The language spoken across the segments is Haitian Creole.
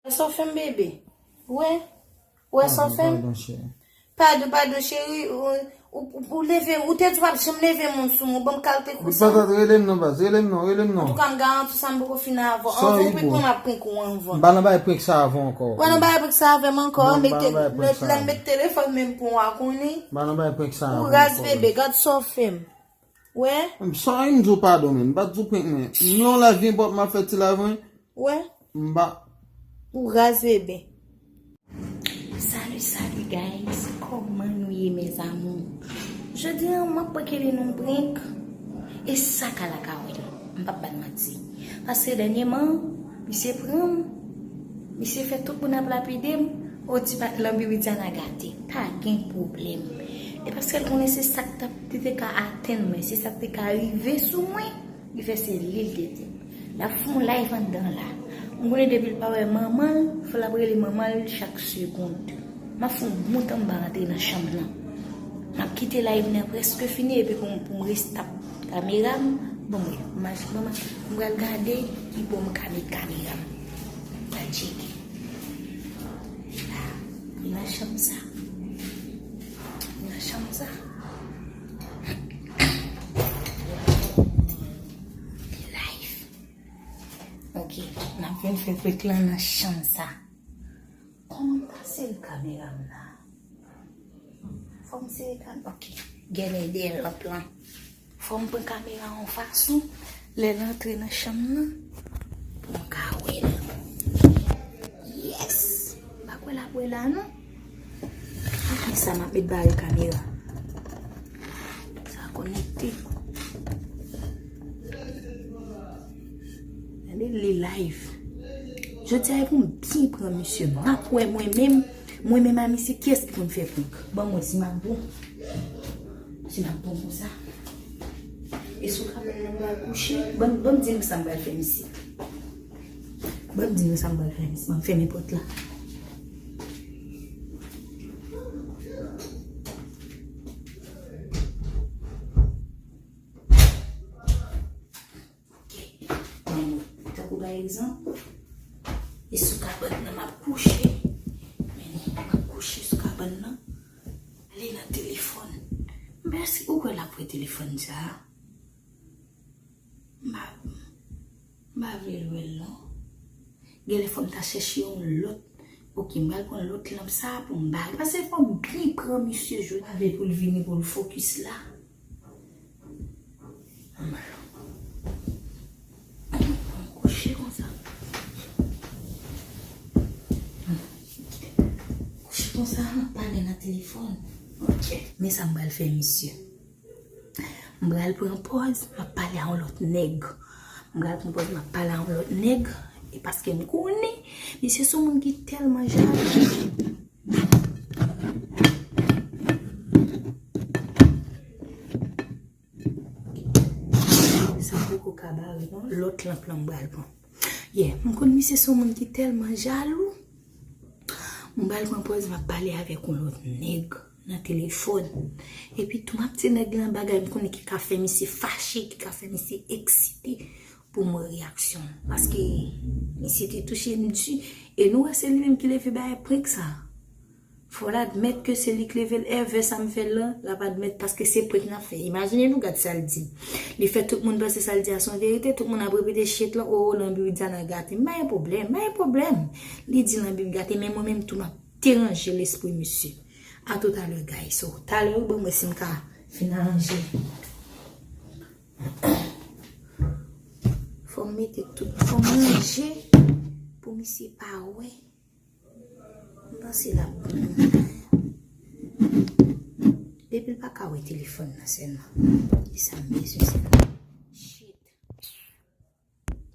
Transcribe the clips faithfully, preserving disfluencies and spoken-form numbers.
Sa w fè m, bebe? Wè? Wè sa w fè m? Padon, padon, cheri. Ou, ou, ou, ou leve m, ou te di w ap janm leve moun sou mwen, ou ban m kalte kou sa. Patat, rele m non, baz, rele m non, rele m non. Antouka, m garanti w sa, m poko fini avè w. Anvan w prank mwen, m ap prank ou anvan. M pa nan bay prank sa avè w ankò. Ou pa nan bay prank sa avè m ankò. Non, m pa nan bay prank sa. Lè m met telefòn menm pou w a konnen. M pa nan bay prank sa avè w ankò. Ou raz, bebe, gad sa w fè m. Wè? Sa w di w padon, men. M pa t di w prank mwen. M nan yon live, nenpòt m ap fè ti live mwen. Wè? M pa. Ou raz, bebe. Salut, salut guys, kòman nou ye mes amours? Jodi a m ap prank Eline yon prank. E sa k al ak Awèl, m p ap ba n manti. Paske dènyèman, misye pran m, misye fè tout moun ap lapide m. O ti pa, Lanbi Widiana gate, pa gen pwoblèm. E paske l konnen se sa k t ap, te, te ka atenn mwen, se sa k te ka rive sou mwen. Li fè se li l te di. L ap fè yon live anndan la. M konnen depi l pa wè manman l, fò l ap rele manman l chak segonn. M ap fè yon bout tan m pa rantre nan chanm nan. M ap kite live nan prèske fini epi pou m, pou m restart kamera m. Bon, mwen, m, m, m pral gade ki bò m ka met kamera m. Pral tcheke. La, li nan chanm sa. Li nan chanm sa. Li live. Ok, n ap vin fè prank lan nan chanm sa. Kòman m ta sere kamera m la? Fò m sere kam-, ok. Genlè dèyè lanp lan. Fò m pran kamera yon fason, lè l antre nan chanm nan, pou m ka wè l. Yes! M pa kwè l ap wè la, non. Ki sa m ap met bare kamera? Sa konekte. Gade li live. Jodi a, e pou m byen pran misye. M ap wè mwen menm, mwen menm a misye, kiyès ki pou m fè prank? Ban m wè si m ap bon. Si m ap bon konsa. E sou kabann nan m pral kouche. Ban, ban m di nou sa m pral fè misye. Ban m di nou sa m pral fè misye. Ban m fèmen pòt la. Ok. Tankou pa egzanp, e sou kabann nan m ap kouche. Men m ap kouche sou kabann nan. Li nan telefòn. Mèsi, ou kwè l ap wè telefòn sa a? M pa, m pa vle l wè l non. Genlè fò m ta chèche yon lòt. Ok, m pral pran lòt lanp sa a pou m bare. Paske fò m byen pran misye jodi a pou l vini pou l fokis la. Kouche konsa. Kouche konsa, m ap pale nan telefòn. Ok. Men sa m pral fè, misye. M pral pran pòz, m ap pale a yon lòt nèg. M pral pran pòz, m ap pale a yon lòt nèg. E paske m konnen, misye se yon moun ki tèlman jalou. Sa poko ka bare non, lòt lanp lan m pral pran. Yeah, m konn misye se yon moun ki tèlman jalou. M pral pran pòz, m ap pale avèk yon lòt nèg nan telefòn. Epi tou, m ap di nèg lan bagay m konnen ki ka fè misye fache, ki ka fè misye eksite pou m wè reyaksyon l. Paske misye te touche m di. E nou wè se li menm ki leve bay prank sa. Fò l admèt ke se li k leve l, èvè sa m fè l lan, l ap admèt paske se prank n ap fè. Imajine nou gad sa l di. Li fè tout moun panse sa l di a se yon verite, tout moun ap repete shit lan, o, Lanbi Widiana gate m. M pa gen pwoblèm, m pa gen pwoblèm. Li di Lanbi gate, men mwen menm tou m ap deranje lespri misye. A toutalè, guys. So, talè, wi, ban m wè si m ka fin aranje. Fò m mete tout, fò m ranje pou misye pa wè. M panse l ap bon. Depi l pa ka wè telefòn nan sèlman. E sa m bezwen sèlman. Shit.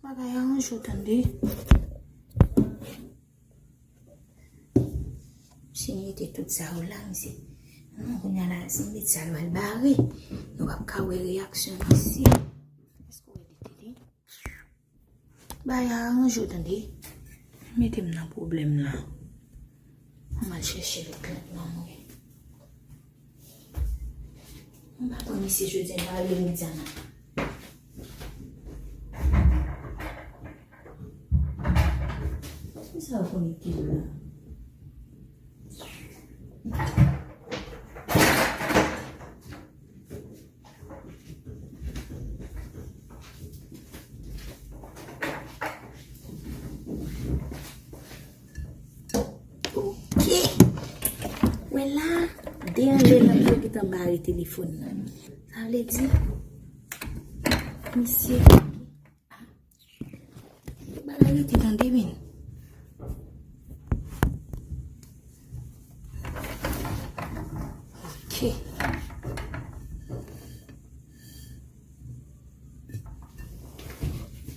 Bagay aranje w tande. Si m mete tout sa yo la, misye. Non, kounye a la, si m met sa yo al bare, nou p ap ka wè reyaksyon misye. Èske w wè li te li? Bagay la aranje w tande. Mete m nan pwoblèm la. Ann al chèche lòt lanp lan mwen. M pa pran misye jodi a, m pa rele Widiana. Sa w konekte la? Ok. Wè la, de anlè lanp yo gentan bare telefòn nan. Sa vle di, misye, bagay rete tande, men. Ok.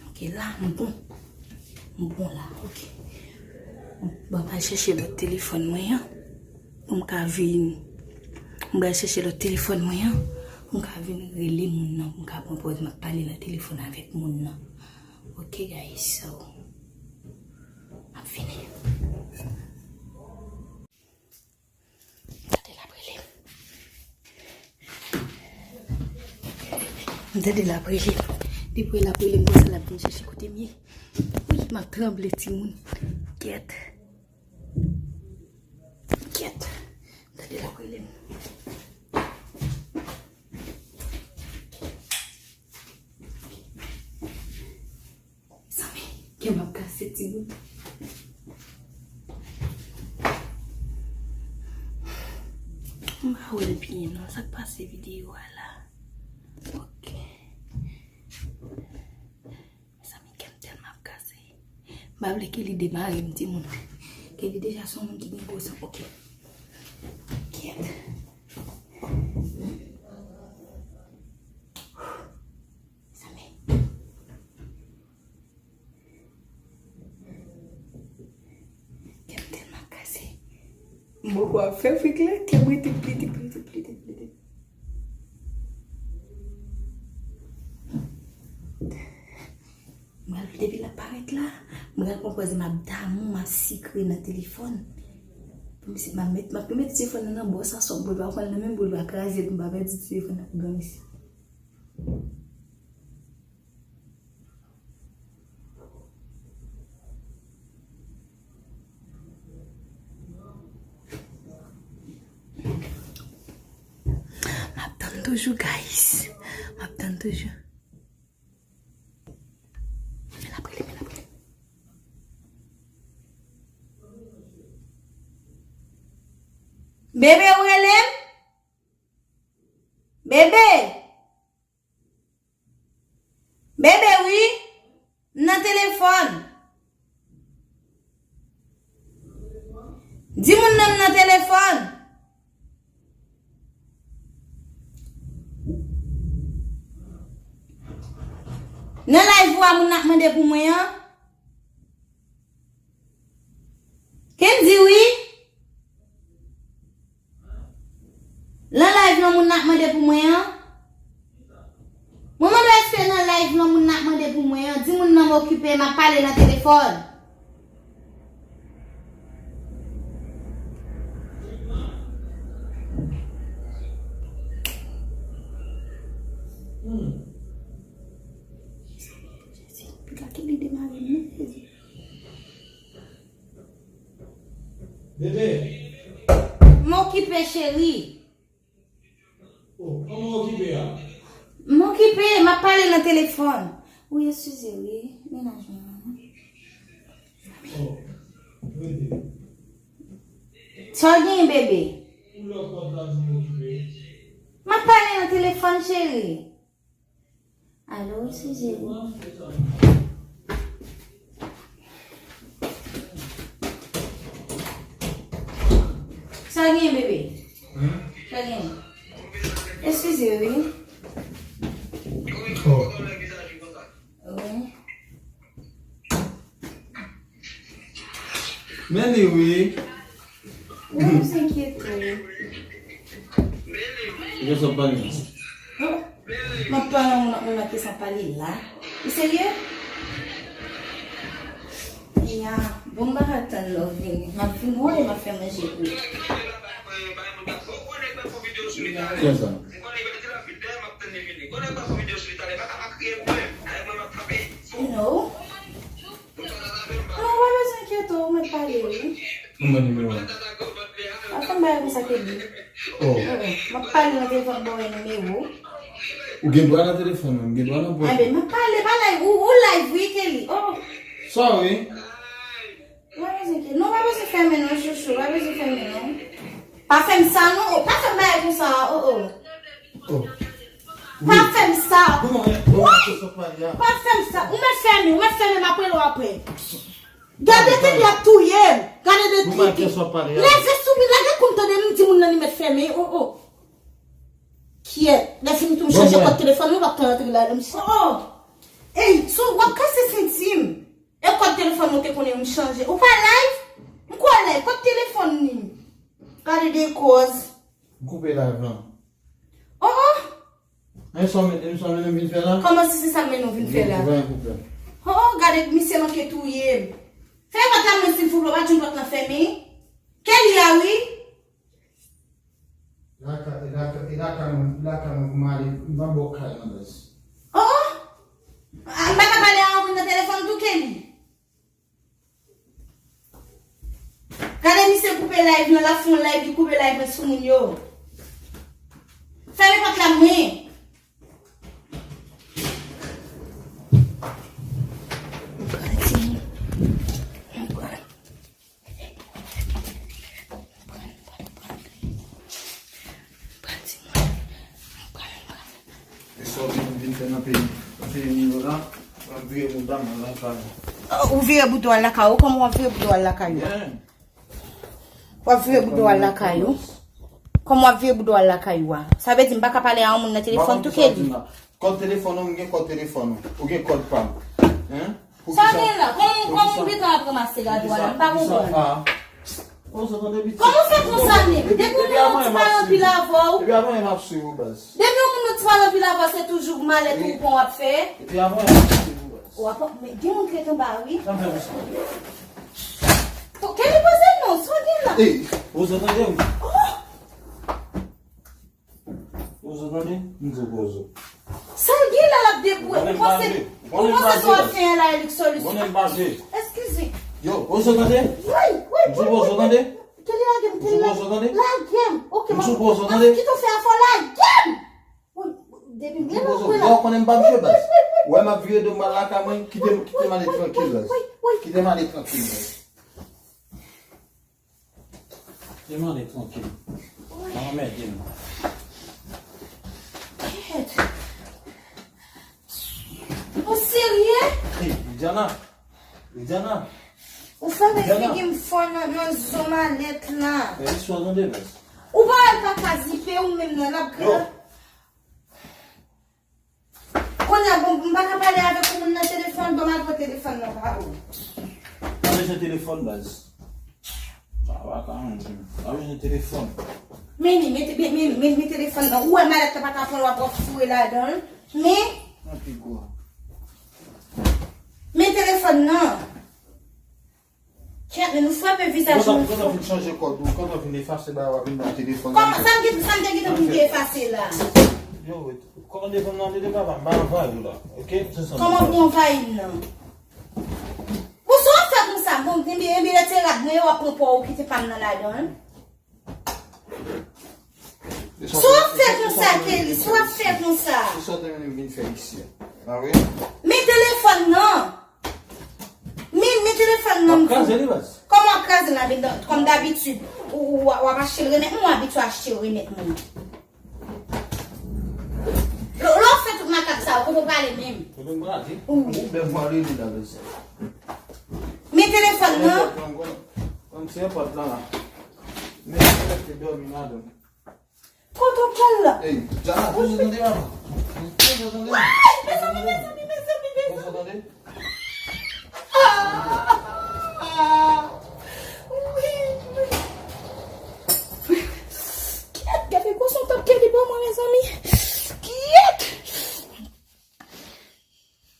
Ok, la, m bon. M bon la, ok. Bon, m al chèche lòt telefòn mwen an. Pou m ka vin, m pral chèche lòt telefòn mwen an. Pou m ka vin rele moun nan, pou m ka pran pòz m ap pale nan telefòn avèk moun nan. Ok, guys, so, m ap vini. M tande l ap rele m. M tande l ap rele m. Depi l ap rele m konsa, l ap vin chèche kote m ye. Wi, m ap tranble, timoun. Kèt. Kèt. M tande l ap rele m. Mezanmi, kè m ap kase, timoun. M pa wè l byen non. Sa k pase videyo a la? Ok. Mezanmi, kè m tèlman ap kase. M pa vle ke li demare m, timoun. Ke li deja se yon moun ki gen gwo san. Ok. Kèt. Mezanmi. Kè m tèlman kase. M poko ap fè frik la, kè m rete plidi, plidi, plidi, plidi. Mwen, depi l ap parèt la, mwen pral pran pòz m ap damou, m ap sikre nan telefòn. Pou misye, m ap met, m ap met telefòn nan nan bò sa, sòt pou l pa pran l nan men m, pou l pa kraze l, pou m pa pèdi telefòn nan pou gran misye. M ap tann toujou, guys. M ap tann toujou. Men l ap rele, men l ap rele. Bebe, ou rele m? Bebe! Bebe, wi. M nan telefòn. Di moun nan m nan telefòn. Nan live ou a, moun nan ap mande pou mwen an. Kendy, wi. Nan live lan moun nan ap mande pou mwen an. Mwen mande èske nan live lan moun nan ap mande pou mwen an. Di moun nan m okipe, m ap pale nan telefòn. Hmm. Jezi, piga ke li demare m non, Jezi. Bebe. M okipe, cheri. Oh, kòman w okipe a? M okipe, m ap pale nan telefòn. Wi, eskize, wi, mennaj mwen an. Oh, rete. Sa w genyen, bebe? Ou lòk pòt la di m okipe. M ap pale nan telefòn, cheri. Alo, eskize m. Sa w genyen, bebe? Hein? Sa w genyen? Eskize, wi. Oh. Wi. Men li wi. Ou pa bezwen enkyete w. Ou gen sa w pale? Oh, m ap pale a moun, moun nan ki san pale la. Ou serye? Ya, bon, m pa ka tann lè w vini. M ap vin wè w e m ap fè manje pou ou. Kiyès sa? No. Non, w pa bezwen enkyete w, ou mèt Ou ban nimewo a. Pa fè m bagay konsa, Kelly. Oh. M ap pale nan telefòn, ba w nimewo. Ou gen dwa nan telefòn, ou gen dwa nan pòch. Enben, m ap pale, pa live. Ou, ou live, wi, Kelly. Oh. Sorry. Pa bezwen ke, non, pa bezwen fèmen non, chouchou, pa bezwen fèmen non. Pa fè m sa non, oh, pa fè m bagay konsa, oh, oh. Oh. Pa fè m sa. Wi. Pa fè m sa. Ou mèt fèmen, ou mèt fèmen, m ap rele w apre. Gade, Kelly ap touye m. Gade de Kelly. Leve sou mwen, lage kou m tande m di moun nan li mèt fèmen, oh, oh. Kyèt, lè fini tou m chanje kòd telefòn mwen, w ap tou antre la, m si. Oh, oh. Ey, sou, w ap kase senti m. E kòd telefòn mwen te konnen m chanje. Ou pa live? M kwè w live. Kòd telefòn li? Gade de kòz. M koupe live lan. Oh, oh. E sa w mennen, e sa w mennen m vin fè la? Kòman si se sa m mennen w vin fè la? Gen pwoblèm. Oh, oh, gade misye manke touye m. Fè kòd la mwen silvouplè, w pa di m pòt lan fèmen. Kelly a wi. Laka, e laka, e laka mwen, laka mwen pou m ale, m pa bò kay nan baz. Oh, oh. Ah, m pa ka pale a yon moun nan telefòn tou, Kelly. Gade misye koupe live nan, l ap fè yon live, li koupe live nan sou moun yo. Fèmen pòt la mwen. E sa w vin, vin fè nan peyi, nan peyi nou yo la, w ap vire bouda m al lakay ou. Ou vire bouda w al lakay ou? Kòman w ap vire bouda w al lakay ou? W ap vire bouda w al lakay ou? Kòman w ap vire bouda w al lakay ou a? Sa vle di m pa ka pale a yon moun nan telefòn tou, Kelly? Kòd telefòn ou, m gen kòd telefòn ou. Ou gen kòd pa m. Hein? Sa w gen la? Kòman, kòman w gentan ap ranmase gado a la? M pa konprann. Kòman w fè konsa menm? Depi yon moun ti pale anpil avè w. Depi avan yè m ap swiv ou, baz. Depi yon moun ti pale anpil avè w, se toujou malèt ou pran w ap fè. Depi avan yè m ap swiv ou, baz. W ap, men gen moun ki ret anba, wi. Sa m fè konsa? Ke li poze non, sa w gen la? Ey, poze tande wi. Oh! Pozo tande? M di w pozo. Sa l gen la l ap deboure. Ou panse, ou panse sa w ap fè an la e li k solisyon? Eskize. Yo, pozo tande? Wi, wi, wi. M di w pozo tande? Kite lage m, kite lage m. Lage m. Ok, m di w pozo tande? Kite w fè afè w, lage m. Wi, depi m gen nan kwen la. Yo, konnen m p ap jwe baz. Wè m ap vire do m al lakay mwen, kite m, kite m ale trankil baz. Kite m ale trankil baz. Kite m ale trankil. Pa anmède m. Kèt. Ou serye? Hey, Lidiana. Lidiana. Ou fèmen figi m fò nan, nan zo malèt la. Fè istwa tande baz. Ou pa wè l pa ka zipe ou menm nan l ap grav. Kounye a, bon, m pa ka pale avèk yon moun nan telefòn, ban m al pran telefòn nan ba ou. Pa bezwen telefòn, baz. Sa va ka yon jan. Pa bezwen telefòn. Men, men, men, men, men, men telefòn nan. Ou wè malèt la pa ka pran l, w ap, w ap foure ladan l. Men. Nan pi gwo. Men telefòn nan. Kèt, men nou frape vizaj mwen. Kontan fin chanje kòd ou, kontan fin efase bagay, w ap vin ban m telefòn nan. Kòman, sa m gen, sa m te gentan pou m te efase la? Yo, kòman telefòn nan te de papa m, m pa anvayi w la. Ok? Se sa m. Kòman pou anvayi m nan? Bon, sa w ap fè konsa? Bon, enben, enben, lè te rad mwen yo, w ap pran pa w, w kite pa m nan ladan l. Sa w ap fè konsa, Kelly? Sa w ap fè konsa? Se sa w te mennen m vin fè isi a. Pa vre? Men telefòn nan. Men, men telefòn nan. W ap kraze li, baz. Kòman w ap kraze l la, men, kòm dabitid, ou, ou, w ap achte l remèt mwen, ou abitye achte l remèt mwen. Lè, lè w fè tout makak sa yo, kote w prale menm? Kote m prale? Wi. Ou bèl mwen rele la, bèl sè. Men telefòn nan. Kòm se pòt lan la. Men se te dòmi ladan. Kote w pral la? Ey, Jana, poze tande, mama. Poze tande. Ay, mezanmi, mezanmi, mezanmi, mezanmi. Poze tande. Ah, ah, wi, wi. Kyèt, gade gwo son tap Kelly ban mwen, mezanmi. Kyèt.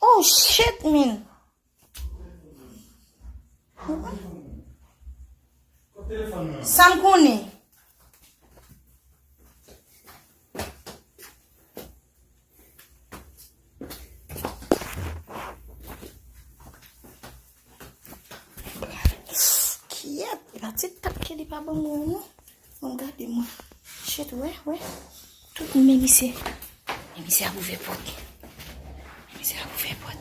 Oh, shit, man. Sa m konnen. Ki Ti tap Kelly pa ban mwen non. Bon, gade mwen. Shit, wè, wè. Tout men misye. Men misye ap ouvè pòt. Men misye ap ouvè pòt.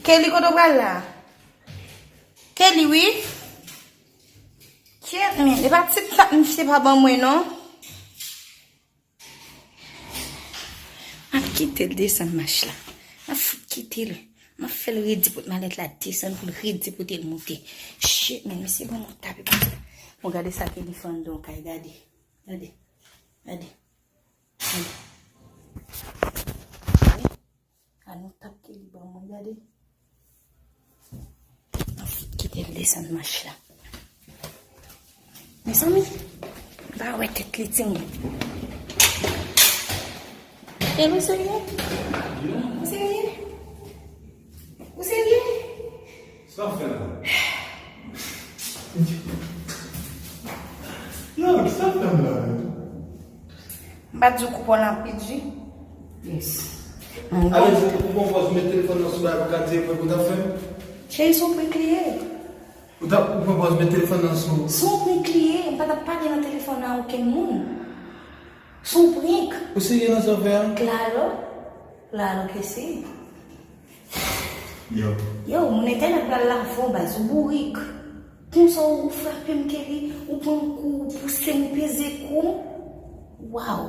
Kelly, kote w pral la? Kelly, wi. Kyèt, men. E pa ti tap misye pa ban mwen non. M ap kite l desann mach la. M ap fout kite l. M ap fè l redi pot malèt la desann pou l redi pote l moute. Shit, men misye ban mwen tape pou sa. Bon, gade sa Kelly fè anndan kay, gade. Gade. Gade. Gade. Ann nou tap Kelly ban mwen gade. Kite l desann mach la. Mezanmi, m pa wè tèt li timoun. Kelly, ou serye? Ou serye? Ou serye? Sa w fè la? Yo, sa w fè la? M pa t di w koupe w nan pidji? Yes. Ale, ou pran pòz met telefòn nan sou la pou gade mwen pou ta fè m? Cheri, se yon prank li ye. Ou ta, ou pran pòz met telefòn nan sou. Se yon prank li ye. M pa t ap pale nan telefòn a okenn moun. Se yon prank. Ou serye nan sa w fè a? Claro. Claro que sí. Yo. Yo, moun entènèt pral lave w baz, ou bourik. Konsa ou frape m Kelly, ou pran kou, ou pouse m, ou peze kou m. Waw.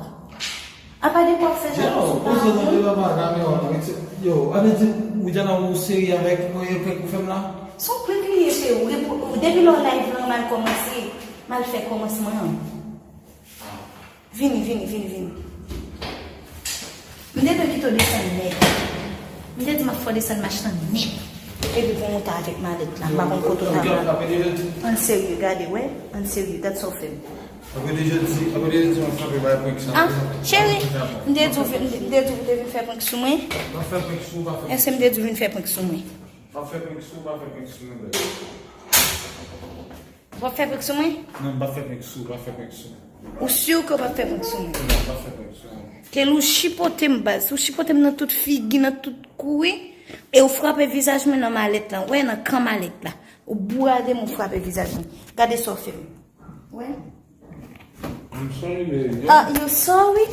Apa depi w ap fè jalouzi pa moun. Yo, ann di, Widiana, ou serye avèk, e, prank ou fè m la? Se yon prank li ye, cheri. Ou repo-, ou, depi lè w live lan mal kòmanse, mal fè kòmansman an. Vini, vini, vini, vini. M te dwe kite w desann nèt. M te di m ap fè w desann mach lan nèt. Epi pou w monte avèk malèt la. M pa konn kote w ta pral. Ann serye, gade, wè. Ann serye, gad sa w fè m. Apre de jodi, apre de jodi, m ap frape bay prank sa. Ah, cheri, m te di w vin, m te di w te vin fè prank sou mwen. M ap fè prank sou ou, pa fè prank sou mwen. Èske m te di w vin fè prank sou mwen? M ap fè prank sou ou, pa fè prank sou mwen, bèl. Ou p ap fè prank sou mwen? Non, m p ap fè prank sou ou, pa fè prank sou mwen. Ou si ke w p ap fè prank sou mwen? Non, m p ap fè prank sou mwen. Kelly, ou chipote m baz, ou chipote m nan tout figi, nan tout kou wi. E ou frape vizaj mwen nan malèt la, wè, nan kan malèt la. Ou bourade m, ou frape vizaj mwen. Gade sa w fè m. Wè. I'm sorry, baby. Ah, you sorry?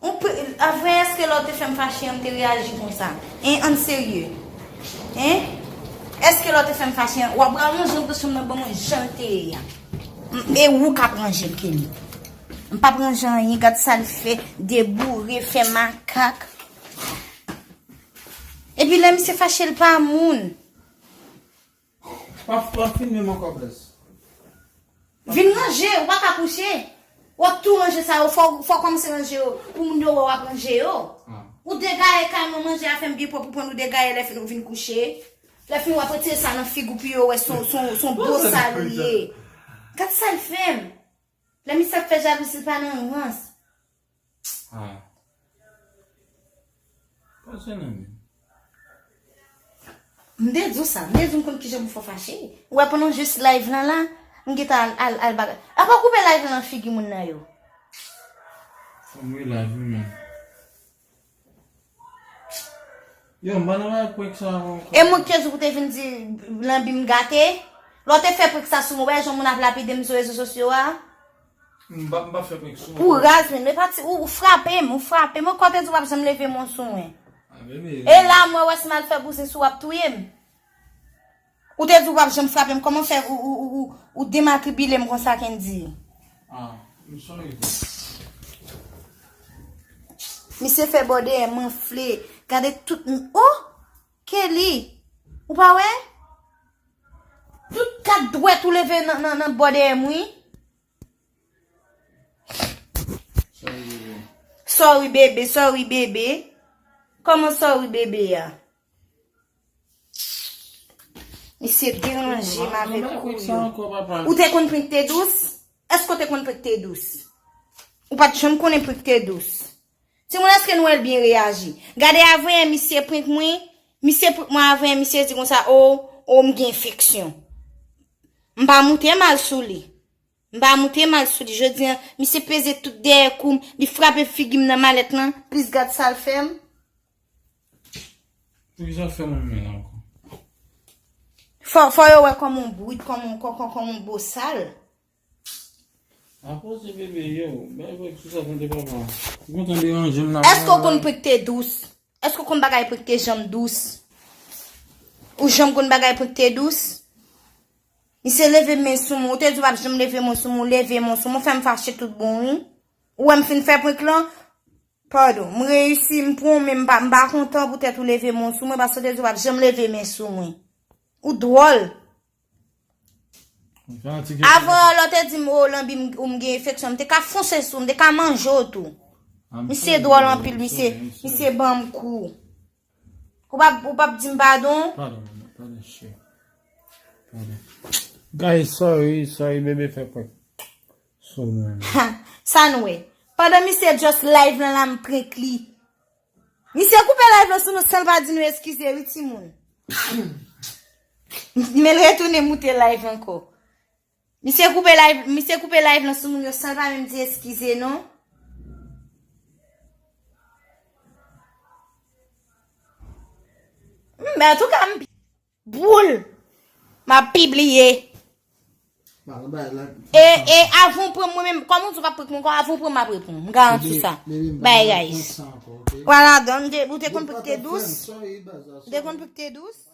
Ou pe-, avè, èske lè w te fè m fache an, m te reyaji konsa? Hein, ann serye. Hein? Èske lè w te fè m fache an, w ap ranje yon chanm nan ban mwen jan l te ye a? M, e ou k ap ranje l, Kelly. M p ap ranje anyen, gad sa l fè, deboure, fè makak. Epi lè misye fache, l pa moun. W ap, w ap filme m ankò, bless. Vin ranje, ou pa ka kouche. W ap tou ranje sa yo, fò, fò w kòmanse ranje yo. Pou moun yo wè w ap ranje yo. Ah. Ou degaye kay mwen, manje a fè m byen pwòp, ou pran ou degaye lè fini ou vin kouche. Lè fini w ap retire sa nan figi w pou yo wè son, son, son bo sal ou ye. Gad sa l fè m. Lè misye ap fè jalouzi, l pa nan rans. Ah. Pase nan men. M te di w sa, m te di w m konn kijan pou fè w fache. Ou wè pandan jis live lan la, m gentan al, al, al bagay. Apa w koupe live lan nan figi moun nan yo? Fò m re live wi menm. Yo, m pa nan bagay prank sa ankò. E mwen ki te di w pou te vin di lanbi m gate? Lè w te fè prank sa sou mwen, w wè jan moun ap lapide m sou rezo sosyo a? M pa, m pa fè prank sou ou. Ou raz, men, men pati, ou, ou frape m, ou frape m. Ou kwè w te di w p ap janm leve men w sou mwen. Ah, bebe. E la, mwen wè si m al fè bouzen sou w, w ap touye m. Ou te di w p ap janm frape m, kòman fè ou, ou, ou, ou, ou dematribile m konsa, Kendy? Ah, m sorry. Misye fè bò dèyè m anfle. Gade tout m, oh! Kelly! Ou pa wè? Tout kat dwèt ou leve nan, nan, nan bò dèyè m, wi. Sorry, bebe. Sorry, bebe, sorry, bebe. Kòman sorry, bebe a? Misye deranje m avèk ou yo. Ou te konn prank te dous? Èske w te konn prank te dous? Ou pa t janm konnen prank te dous. Timoun, èske nou wè l byen reyaji? Gade avanyè misye prank mwen. Misye prank mwen avanyè misye di konsa, o, o, m gen enfeksyon. M pa moute mal sou li. M pa moute mal sou li. Jodi a, misye peze tout dèyè kou m, li frape figi m nan malèt lan, plis gad sa l fè m. Poukisa w fè mwen menm ankò? Fò, fò yo wè kòman w brit, kòman w kòkò, kòman w bosal. Apoze bebe yo, bay vag sou sa tande papa. Ou kontan deranje m la. Èske w konn prik te dous? Èske w konn bagay prik te janm dous? Ou janm konn bagay prik te dous? Misye leve men sou mwen, ou te di w p ap janm leve men sou mwen, ou leve men sou mwen, fè m fache tout bon wi. Ou wè m fin fè prank lan? Padon, m reyisi, m pran w men m pa, m pa kontan poutèt ou leve men sou mwen, paske w te di w p ap janm leve men sou mwen. Ou dwòl. Avan lè w te di m o lanbi m, ou m gen enfeksyon, m te ka fonse sou, m te ka manje w tou. Misye dwòl anpil, misye, misye ban m kou. Ou p ap, ou p ap di m padon? Padon, mama, padon, cheri. Padon. Guys, sorry, sorry, bebe fè prank sou mwen. Ha, sa nou wè. Pandan misye just live lan la, m prank li. Misye koupe live lan sou nou san l pa di nou eskize wi timoun. Men l retounen moute live ankò. Misye koupe live, misye koupe live lan sou moun yo san l pa menm di eskize non. Men antouka m boul. M ap pibliye. E, e avan w pran mwen menm, kòm ou di w p ap pran mwen ankò, avan w pran m ap reponn. M garanti w sa. Bay guys. Wala, donk, ou te konn prik te dous? Ou te konn prik te dous?